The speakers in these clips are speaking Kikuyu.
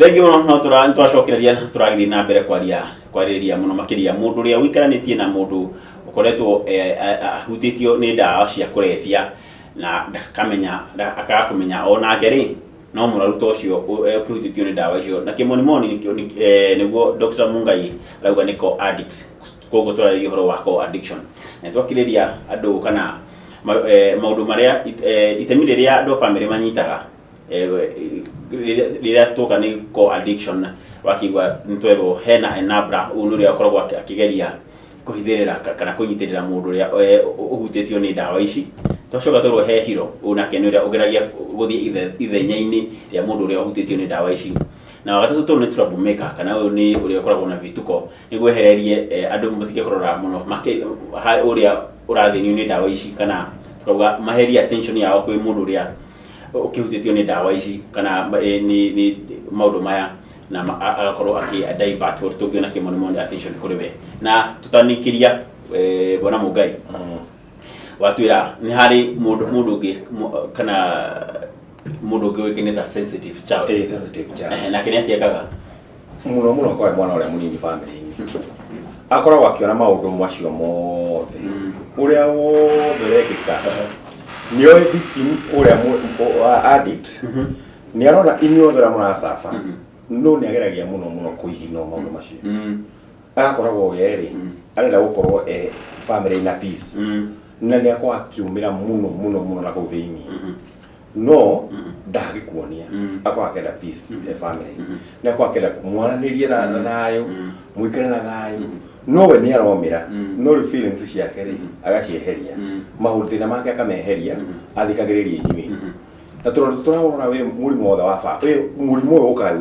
Thengiũ mũno. No tũracokereria, tũragĩthiĩ na mbere kwaria, kwarĩrĩria mũno makĩria mũndũ ũrĩa ũikaranĩtie na mũndũ ũkoretwo ahutĩtio nĩ ndawa cia kũrebia na ndakamenya, akaga kũmenya onake rĩ no mũrwaru ta ũcio ũkĩhutĩtio nĩ ndawa icio, na kĩmonimoni nĩkĩo nĩguo Dr. Mungai arauga nĩ co-addicts. Koguo tũrarĩria ũhoro wa co-addiction na twakĩrĩria andũ kana maũndũ marĩa itemi rĩrĩa andũ a bamĩrĩ manyitaga rĩrĩa tuoka nĩ co-addiction. Wakĩigua nĩtwerwo hena enabler, ũyũ nĩ ũrĩa ũkoragwo akĩgeria kũhithĩrĩra kana kũnyitĩrĩra mũndũ ũrĩa ũhutĩtio nĩ ndawa ici. Twacoka twerwo he hero, ũyũ nake nĩ ũrĩa ũgeragia gũthiĩ ithenya-inĩ rĩa mũndũ ũrĩa ũhutĩtio nĩ ndawa ici. Na wa gatatũ tondũ nĩ trouble maker, kana ũyũ nĩ ũrĩa ũkoragwo na vituko nĩguo ehererie andũ matige kũrora mũno ũrĩa ũrathĩnio nĩ ndawa ici, kana tukauga maherie attention yao kwĩ mũndũ ũrĩa ũkĩhutĩtio nĩ ndawa ici kana nĩ maũndũ maya, na agakorwo akĩ divert ũrĩa tũngĩona kĩmonimoni attention kũrĩ we. Na tũtanikĩria, bwana Mũngai, watwĩra nĩ harĩ mũndũ ũngĩ kana mũndũ ũngĩ ũĩkaine ta sensitive child. Eh, sensitive child. Nake nĩ atiekaga? Mũno mũno akorwo mwana ũrĩa mũnini bamĩrĩ-inĩ akoragwo akĩona maũndũ macio mothe, ũrĩa wothe ũrekĩka. Nĩoĩ victim ũrĩa wa addict, nĩ arona inyuothe ũrĩa mũracaba, no nĩ ageragia mũno mũno kũiginwo maũndũ macio. Agakoragwo we rĩ arenda gũkorwo e family na peace, na nĩ akorwo akiumĩra mũno mũno mũno na kũu thĩinĩ, no ndagĩkuonia. Akorwo akĩenda peace he family, nĩ akorwo akĩenda mwaranĩrie na thayũ, mũikare na thayũ, no we nĩ aromĩra, no rĩu feelings ciake rĩ agacieheria, maũndũ thĩna make akameheria, athikagĩrĩria inyuĩ. Na tondũ tũrarora wĩ mũrimũ wothe wa ba wĩ mũrimũ ũyũ ũkaga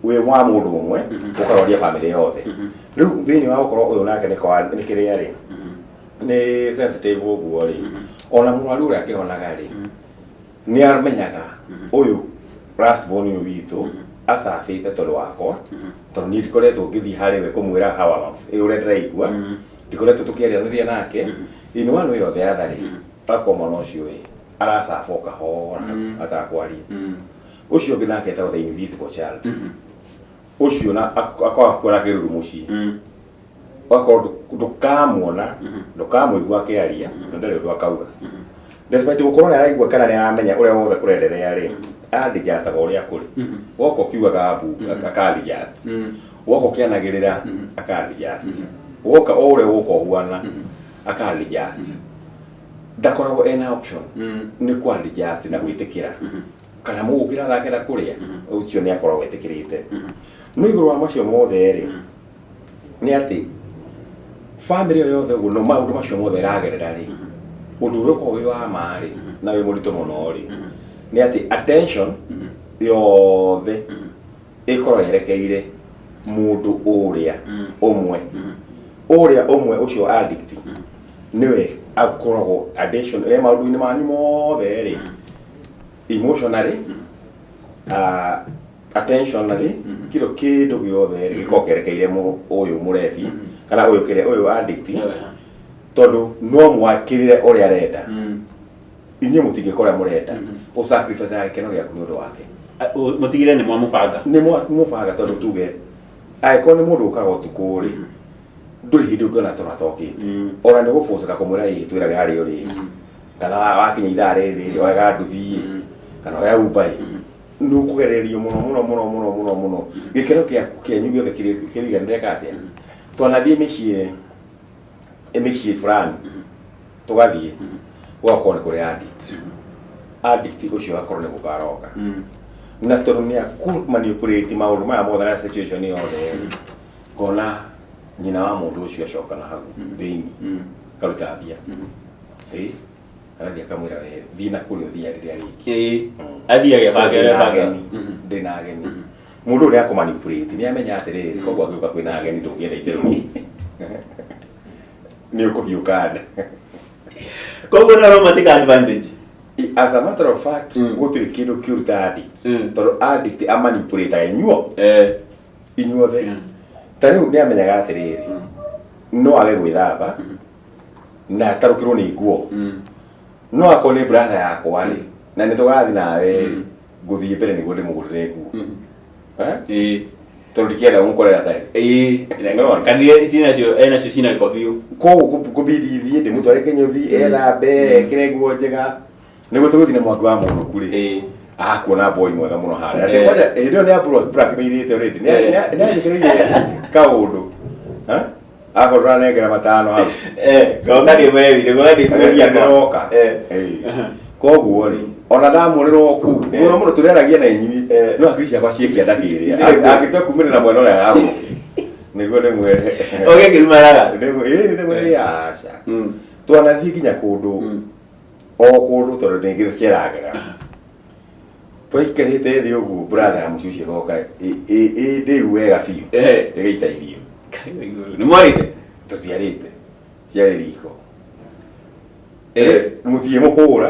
wĩ wa mũndũ ũmwe, ũkarwaria famĩlĩ yothe. Rĩu thĩinĩ wa gũkorwo ũyũ nake nĩ kĩrĩa rĩ nĩ sensitive ũguo rĩ, ona mũrwaru ũrĩa akĩhonaga rĩ, nĩ amenyaga ũyũ last born ũyũ witũ acabĩte tondũ wakwa, tondũ niĩ ndikoretwo ngĩthiĩ harĩ we kũmwĩra how ũrĩa ndĩraigua, ndikoretwo tũkĩaranĩria nake in one way or the other rĩ, akorwo mwana ũcio ĩ aracaba o kahora atakwaria. Ũcio ũngĩ nake etagwo the invisible child. Ũcio na akoragwo akuona kĩruru mũciĩ, ũgakorwo ndũkamuona, ndũkamũigua akĩaria, na ndarĩ ũndũ akauga, despite gũkorwo nĩ araigua kana nĩ aramenya ũrĩa wothe kũrenderea rĩ, adjustaga ũrĩa kũrĩ. Woka ũkiugaga mbu, aka adjust. Woka ũkĩanagĩrĩra, aka adjust. Woka o ũrĩa ũgũka ũhuana, aka adjust. Ndakoragwo ena option, nĩ ku adjust na gwĩtĩkĩra kana mũgũkĩra thaa kenda kũrĩa. Ũcio nĩ akoragwo etĩkĩrĩte. No igũrũ wa macio mothe rĩ, nĩ atĩ famĩlĩ ĩyo yothe ũguo, no maũndũ macio mothe ĩragerera rĩ, ũndũ ũrĩa ũkoragwo wĩ wa ma rĩ na wĩ mũritũ mũno rĩ, nĩ atĩ attention yothe ĩkorwo yerekeire mũndũ ũrĩa ũmwe, ũrĩa ũmwe ũcio addict. Nĩwe akoragwo attention e maũndũ-inĩ manyu mothe rĩ, emotionally, attentionally, kĩro kĩndũ gĩothe rĩ gĩkoragwo kĩerekeire ũyũ mũrebi kana ũyũ kĩrĩa ũyũ addict, tondũ no mwakĩrĩre ũrĩa arenda, inyuĩ mũtingĩka ũrĩa mũrenda. Ũsacrifice gĩkeno gĩaku nĩ ũndũ wake. Mũtigire nĩ mwamũbanga. Nĩ mũbanga, tondũ tuge angĩkorwo nĩ mũndũ ũkaga ũtukũ rĩ, ndũrĩ hĩndĩ ũngĩona toro atokĩte. Ona nĩ ũgũbũcĩka kũmwĩra ĩ twĩrage harĩa ũrĩ, kana wakinya ithaa rĩrĩ rĩ, oyaga nduthi ĩ kana oya Uber ĩ. Nĩ ũkũgererio mũno mũno mũno mũno mũno mũno. Gĩkeno kĩaku kĩanyu gĩothe kĩriganĩreka atĩa. Twanathiĩ mĩciĩ fulani, tũgathiĩ gũgakorwo nĩ kũrĩ addict. Addict ũcio agakorwo nĩ gũka aroka, na tondũ nĩ akũ manipulate maũndũ maya mothe na situation yothe rĩ, ngona nyina wa mũndũ ũcio acoka na hau thĩinĩ, karuta mbia ĩ agathiĩ akamwĩra, "We thiĩ na kũrĩa ũthiaga rĩrĩa rĩngĩ." Athiĩ agĩbanga. Ndĩna Agĩbanga. ageni, ndĩna ageni. Mũndũ ũrĩa akũmanipulate nĩ amenya atĩrĩrĩ, koguo angĩũka kwĩna ageni, ndũngĩenda itherũ, nĩ ũkũhiũka nda. Koguo no matake advantage. As a matter of fact, gũtirĩ kĩndũ kĩũru ta addict, tondũ addict amanipulataga inyuo inyuothe. Ta rĩu nĩ amenyaga atĩrĩrĩ, no age gwĩthamba na atarũkĩrwo nĩ nguo, no akorwo nĩ brother yakwa rĩ, na nĩ tũrathiĩ nawe rĩ, ngũthiĩ mbere nĩguo ndĩmũgũrĩre nguo. Eh? Ĩĩ. Tondũ ndikĩenda gũmũkorera atarĩ. Ĩĩ. Nĩwona? Kanitha ici nacio enacio cina gĩko biũ. Koguo kũbidi thiĩ ndĩmũtware kĩnyũthi, ethambe, ekĩre nguo njega, nĩguo tũgũthiĩ na mwaki wa mũnũku rĩ. Ĩĩ. Akuona boy mwega mũno harĩa. Na Eh. kwanja hĩndĩ ĩyo nĩ blackmailĩte already. Nĩ Eh. anjĩkĩrĩire kaũndũ. Ha? Akorwo ndũranengera matano hau. Eh, ngoka ndĩ mwewi, ngoka ndĩ Nĩ ciakwa. ndĩroka. Eh. Ĩĩ. Koguo rĩ, ona ndamuonera o kũu, Eh. mũno mũno tũrĩaragia na inyuĩ, Eh. no hakiri ciakwa ciĩ kĩanda kĩrĩa. Itirĩ kuo. Angĩtua kumĩrĩra mwena ũrĩa agũke. Nĩguo ndĩmwĩre. Oke ngĩrumaraga. Ĩĩ ndĩmwĩre aca. Twanathiĩ nginya kũndũ o kũndũ tondũ nĩ ngĩcerangaga. Twaikarĩte thĩ ũguo brother ya mũciĩ ũcio ĩgoka ĩ ndĩu wega biũ. Eh. Ĩgaita irio. Nĩ mwarĩte? Tũtiarĩte. Ciarĩ riko. Eh. Mũthiĩ mũhũra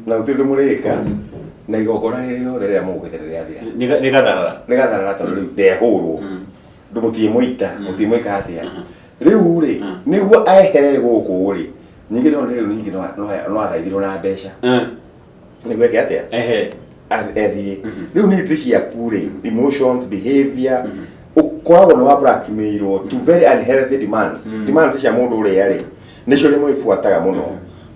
na gũtirĩ ũndũ mũrĩka na igongona rĩrĩ rĩothe rĩrĩa mũgũkĩte rĩrathira. Nĩ gatharara. Rĩgatharara tondũ rĩu ndehũrwo. Ndũ mũtirĩ mũita, mũtirĩ mwĩka atĩa. Rĩu rĩ, nĩguo eherere gũkũ rĩ, ningĩ no rĩu ningĩ no athaithirwo na mbeca. Nĩguo eke atĩa? Ehe. Ethiĩ. Rĩu needs ciaku rĩ, emotions, behavior, ũkoragwo nĩ wa blackmailwo to very unhealthy demands. Demands cia mũndũ ũrĩa rĩ, nĩcio rĩmwe ibuataga mũno.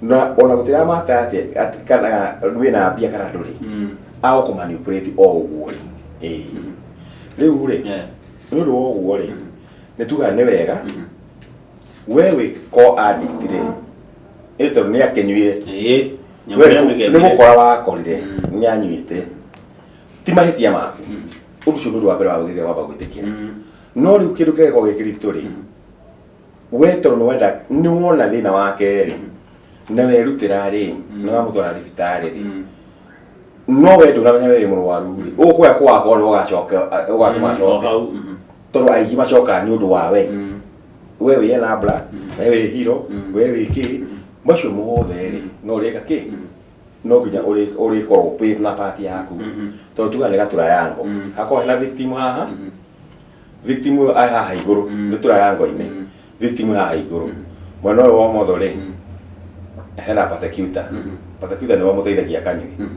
Na ona gũtiramata atĩ atĩ kana wĩna mbia kana ndũrĩ. Agũkũ manipulate o ũguo rĩ. Ĩĩ. Rĩu rĩ, nĩ ũndũ wa ũguo rĩ, nĩ tugaga nĩ wega we wĩ co-addict rĩ, ĩ tondũ nĩ akĩnyuire. Ĩĩ. Nyamũ We ĩrĩa nĩ mĩgethire. gũkora wakorire nĩ anyuĩte, ti mahĩtia maku. Ũndũ ũcio nĩ ũndũ wa mbere wagĩrĩire wamba gwĩtĩkĩra. No rĩu kĩndũ kĩrĩa gĩkoragwo gĩ kĩritũ rĩ, we tondũ nĩ wenda nĩ wona thĩna wake rĩ, na werutĩra rĩ, nĩ wamũtwara thibitarĩ rĩ, no we ndũnamenya we wĩ mũrwaru rĩ, ũkũya kwakwa nĩ ũgacoka ũgatũma O acoke. hau. Tondũ aingĩ macokaga nĩ ũndũ wa we. We wĩ enabler, we wĩ hero, we wĩ kĩ, macio mothe rĩ, no ũrĩka kĩ? No nginya ũrĩkorwo wĩ na part yaku. Tondũ tugaga nĩ gatũrayango. Hakorwo hena victim haha, victim ũyũ arĩ haha igũrũ, nĩ tũrayango-inĩ. Victim haha igũrũ. Mwena ũyũ wa ũmotho rĩ, hena persecutor. Persecutor nĩwe ũmũteithagia kanyui.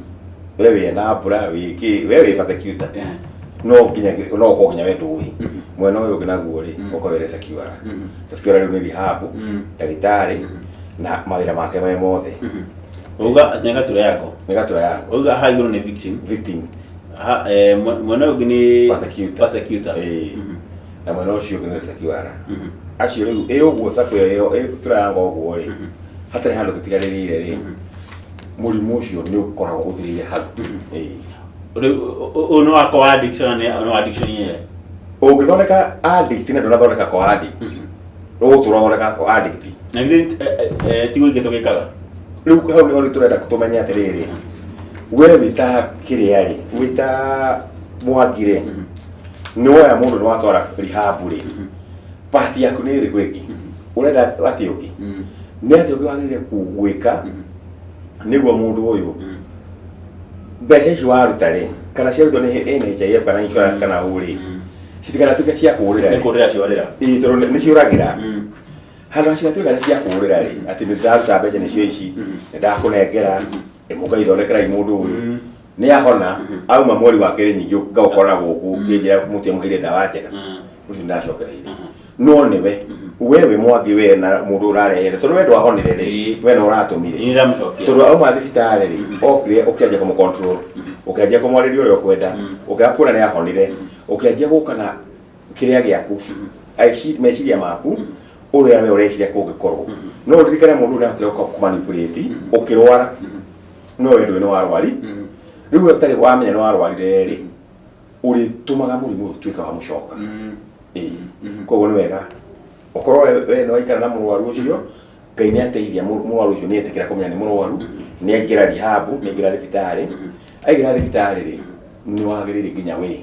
We wĩ enabler, wĩ kĩ, we wĩ persecutor. No nginya no ũkorwo nginya we ndũĩ. Mwena ũyũ ũngĩ naguo rĩ, ũkorwo wĩ rescuer. Rescuer rĩu nĩ rehab, ndagĩtarĩ na mawĩra make me mothe. Uga nĩ gatũrayango. Nĩ gatũrayango. Uga haha igũrũ nĩ victim. Victim. Ha, eh, mwena ũyũ ũngĩ nĩ Persecutor. persecutor. Ĩĩ. Na mwena ũcio ũngĩ nĩ rescuer. Acio rĩu ĩ ũguo sako ĩyo ĩ tũrayango ũguo rĩ, hatarĩ handũ tũtiganĩrĩire rĩ, mũrimũ ũcio nĩ ũkoragwo ũthirĩire hau. Ĩĩ. Rĩu ũyũ nĩ wa co-addiction na nĩ wa addiction yenyewe. Ũngĩthondeka addict na ndũnathondeka co-addict, ũgũtũra ũthondeka co-addict. Na githĩ ti gwĩke tũgĩkaga. Rĩu hau nĩho rĩu tũrenda tũmenye atĩrĩrĩ, we wĩ ta kĩrĩa rĩ, wĩ ta Mwangi rĩ, nĩ woya mũndũ nĩ watwara rehab rĩ, part yaku nĩ ĩrĩkũ ĩngĩ? Ũrenda atĩ ũngĩ? Nĩ atĩ ũngĩ wagĩrĩire gwĩka nĩguo mũndũ ũyũ mbeca ici waruta rĩ, kana ciarutwo nĩ NHIF kana insurance kana ũ rĩ, citikanatuĩke cia kũũrĩra Nĩ rĩ. kũrĩra ciorĩra. Ĩĩ tondũ nĩ ciũragĩra. Handũ ha cigatuĩka nĩ cia kũũrĩra rĩ, atĩ nĩ ndaruta mbeca nĩcio ici, nĩ ndakũnengera, mũkaithondekerai mũndũ ũyũ. Nĩ ahona, auma mweri wa kerĩ nyingĩ ngaũkora gũkũ ngĩnjĩra mũtiamũheire ndawa njega. Ũcio nĩndacokereire. No nĩwe, we wĩ Mwangi we na mũndũ ũrarehere, tondũ we ndwahonire rĩ, we no ũratũmire. Nĩ ndamũcokia. Tondũ auma thibitarĩ rĩ, okire ũkĩanjia kũmũ control, ũkĩanjia kũmwarĩria ũrĩa ũkwenda, ũkĩaga kuona nĩ ahonire, ũkĩanjia gũka na kĩrĩa gĩaku, meciria maku, ũrĩa we ũreciria kũngĩkorwo. No ũririkane mũndũ ũyũ nĩahotire kũmanipulate, ũkĩrwara, no we ndũĩ nĩ warwari. Rĩu we ũtarĩ wamenya nĩ warwarire rĩ, ũrĩtũmaga mũrimũ ũyũ ũtuĩke wa mũcoka. Ĩĩ. Koguo nĩ wega ũkorwo we nĩ waikara na mũrwaru ũcio, Ngai nĩ ateithia mũrwaru ũcio nĩ etĩkĩra kũmenya nĩ mũrwaru, nĩ aingĩra rehab, nĩ aingĩra thibitarĩ. Aingĩra thibitarĩ rĩ, nĩ wagĩrĩire nginya we,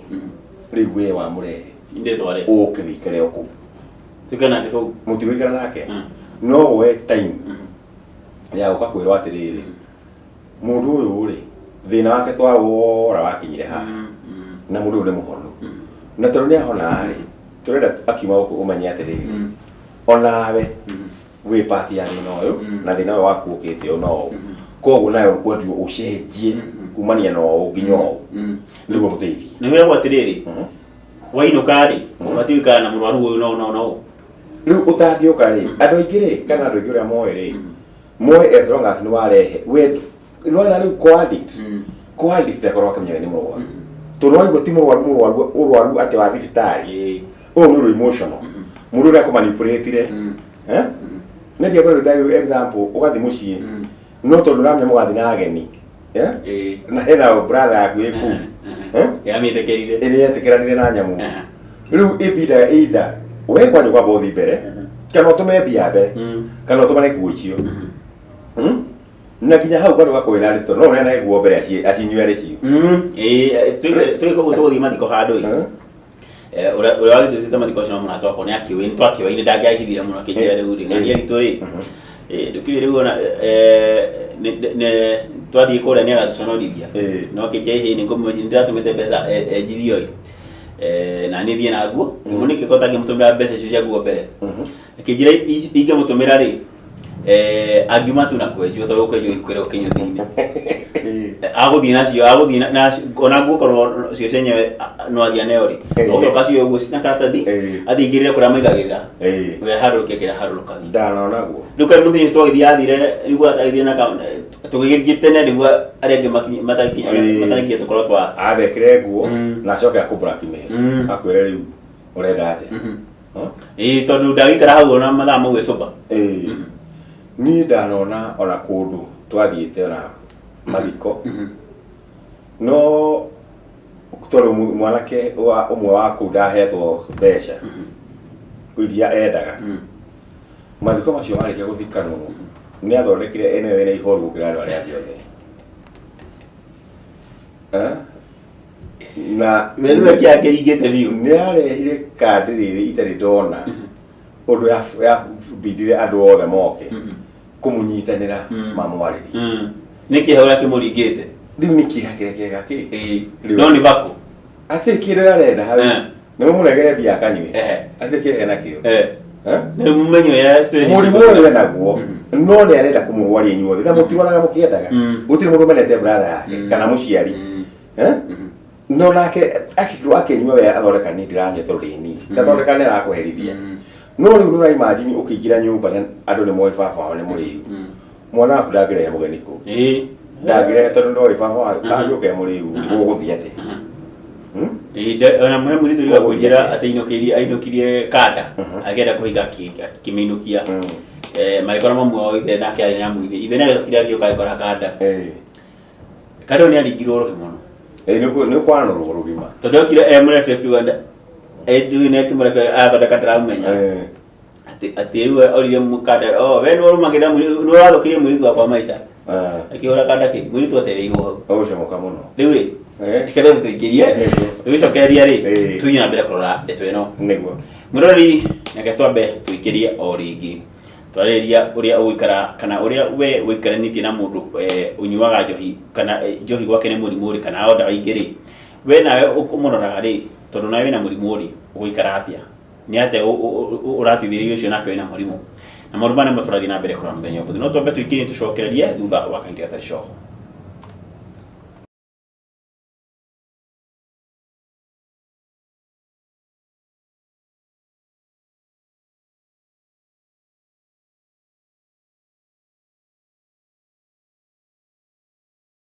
rĩu we wamũrehe, Ndĩtware. ũke wĩikare o kũu. Tuikare nake kũu. Mũtigũikara nake. No woe time ya gũka kwĩrwo atĩrĩrĩ, mũndũ ũyũ rĩ, thĩna wake twawora wakinyire haha, na mũndũ ũyũ nĩ mũhonu. Na tondũ nĩ ahona rĩ, tũrenda akiuma gũkũ ũmenye atĩrĩrĩ, onawe wĩ part ya thĩna ũyũ, na thĩna ũyũ waku ũkĩte ũũ na ũũ. Koguo nawe ũkwendio ũcenjie. Kumania na ũũ nginya ũũ nĩguo mũteithie. Nĩ wĩragwo atĩrĩrĩ, wainũka rĩ, ũbatiĩ gũikara na mũrwaru ũyũ no no no. Rĩu ũtangĩũka rĩ, andũ aingĩ rĩ, kana andũ aingĩ ũrĩa moĩ rĩ, moĩ as long as nĩ warehe we nĩwona rĩu co-addict, co-addict ndakorwo akĩmenya we nĩ mũrwaru, tondũ waigua ti mũrwaru, mũrwaru ũrwaru atĩ wa thibitarĩ, ũyũ nĩ ũndũ emotional, mũndũ ũrĩa akũmanipulate. Eh, nĩ ndiakũrĩa rĩu example, ũgathiĩ mũciĩ, no tondũ ũramenya mũgathiĩ na ageni, eh? Na hena brother yaku ĩ kũu, eh? Yamĩtĩkĩrire. Ĩrĩa yetĩkĩranire na nyamũ rĩu ĩbindaga either we kwanja kwamba ũthiĩ mbere, kana ũtũme mbia mbere, kana ũtũmane nguo icio. Na nginya hau bado gakorwo ĩna ndeto, no ũneane nguo mbere acinyue arĩ cio. Twĩ kũu tũgũthiĩ mathiko handũ ĩ. Eh? Ũrĩa wagĩtũĩte mathiko ũcio no mũrata wakwa, nĩ akĩũĩ, nĩ twakĩoaine, ndangĩahithire mũno, akĩnjĩra rĩu rĩ, ng'ania witũ rĩ, ndũkĩũĩ rĩu ona twathiĩ kũrĩa nĩ agatũconorithia. No akĩnjĩra ĩhĩ, nĩ ndĩratũmĩte mbeca enjithio ĩ. Na niĩ thiĩ na nguo, ngĩmũria nĩkĩ ko ũtangĩmũtũmĩra mbeca icio cia nguo mbere. Akĩnjĩra ingĩmũtũmĩra rĩ, angiuma tu na kwenjwo, tondũ kwenjwo kwĩragwo kĩnyũthi-inĩ. Agũthiĩ nacio, agũthiĩ ona nguo korwo cio cienyewe no athiĩ aneo rĩ, ũgũcoka cio ũguo na karatathi, athiĩ aingĩrĩre kũrĩa maigagĩrĩra, we harũrũke kĩrĩa harũrũkagia. Ndanonaguo. Rĩu kaĩ mũthenya ũcio twagĩthiĩ athire nĩguo agĩthiĩ na tũgĩgĩthiĩ tene nĩguo arĩa angĩ matakinya matarakinya tũkorwo twa Ambekire nguo na acoke akũ blackmail, akwĩre rĩu ũrenda atĩa. Huh? Ĩĩ, tondũ ndagĩikara hau ona mathaa mau ĩcũba. Ĩĩ. Niĩ ndanona ona kũndũ twathiĩte ona mathiko, no tondũ mwanake wa ũmwe wa kũu ndahetwo mbeca iria endaga, mathiko macio marĩkia gũthikanwo nĩ athondekire ene wĩna ihoru gũkĩra andũ arĩa angĩ othe. Eh? Na We nĩwe kĩakĩringĩte biũ. Nĩ arehire kandi rĩrĩ itarĩ ndona ũndũ yabindire andũ othe moke kũmũnyitanĩra, mamwarĩrie. Nĩ kĩeha ũrĩa kĩmũringĩte. Rĩu nĩ kĩeha kĩrĩa kĩega kĩ Rĩu. No nĩ bako. Atĩ kĩndũ arenda hau nĩ mũmũnengere mbia akanyue, atĩ kĩeha nakĩo. Eh? Nĩ mũmenyo ya situation. Mũrimũ ũyũ we naguo no nĩ arenda kũmũrwaria inyuothe na mũtirwaraga mũkĩendaga. Gũtirĩ mũndũ ũmenete brother yake kana mũciari. Eh? No nake akĩrwo akĩnyua, we athondeka, niĩ ndiranyua tondũ ndĩ nini, ndathondeka nĩ arakũherithia. No rĩu nĩ ũraimagine ũkĩingĩra nyũmba na andũ nĩ moĩ baba wao nĩ mũrĩu, mwana waku ndangĩrehe mũgeni kũu, ndangĩrehe tondũ ndoĩ baba wao angĩũka e mũrĩu, gũgũthiĩ atĩa? Hmm? Ona mũhe mũirĩtu ũrĩa kũnjĩra atĩ ainũkirie kanda akĩenda kũhika, akĩmĩinũkia. Magĩkora mamu wao ithe nake arĩ nyamu-inĩ, ithe nĩ agĩcokire agĩũka agĩkora kanda. Kanda ĩyo nĩ aringirwo rũhĩ mũno. Nĩ ũkwanũrwo rũgima. Tondũ okire e mũrebi akiuga rĩu nĩ akĩmũrebi athondeka ndĩramũmenya. Atĩ rĩu oririe mũkanda, oh, we nĩ ũrũmagĩrĩra nĩ ũrathũkirie mũirĩtu wakwa maica. Akĩhũra kanda kĩ mũirĩtu atereirwo hau. Ũgũcomoka mũno. Rĩu rĩ, reke twambe tũingĩrie, tũgĩcokereria rĩ, tũthiĩ na mbere kũrora ndeto ĩno. Nĩguo. Mwĩroreri, reke twambe tũikĩrie o rĩngĩ twarĩrĩria ũrĩa ũgũikara kana ũrĩa we ũikaranĩtie na mũndũ ũnyuaga njohi, kana njohi gwake nĩ mũrimũ rĩ, kana o ndawa ingĩ rĩ, we nawe ũmũroraga rĩ, tondũ nawe wĩna mũrimũ rĩ, ũgũikara atĩa, nĩ atĩa ũrateithĩrĩria ũcio nake wĩna mũrimũ, na maũndũ maya nĩmo tũrathiĩ na mbere kũrora mũthenya ũmũthĩ. No twambe tũikĩrie tũcokererie thutha wa kahinda gatarĩ coho.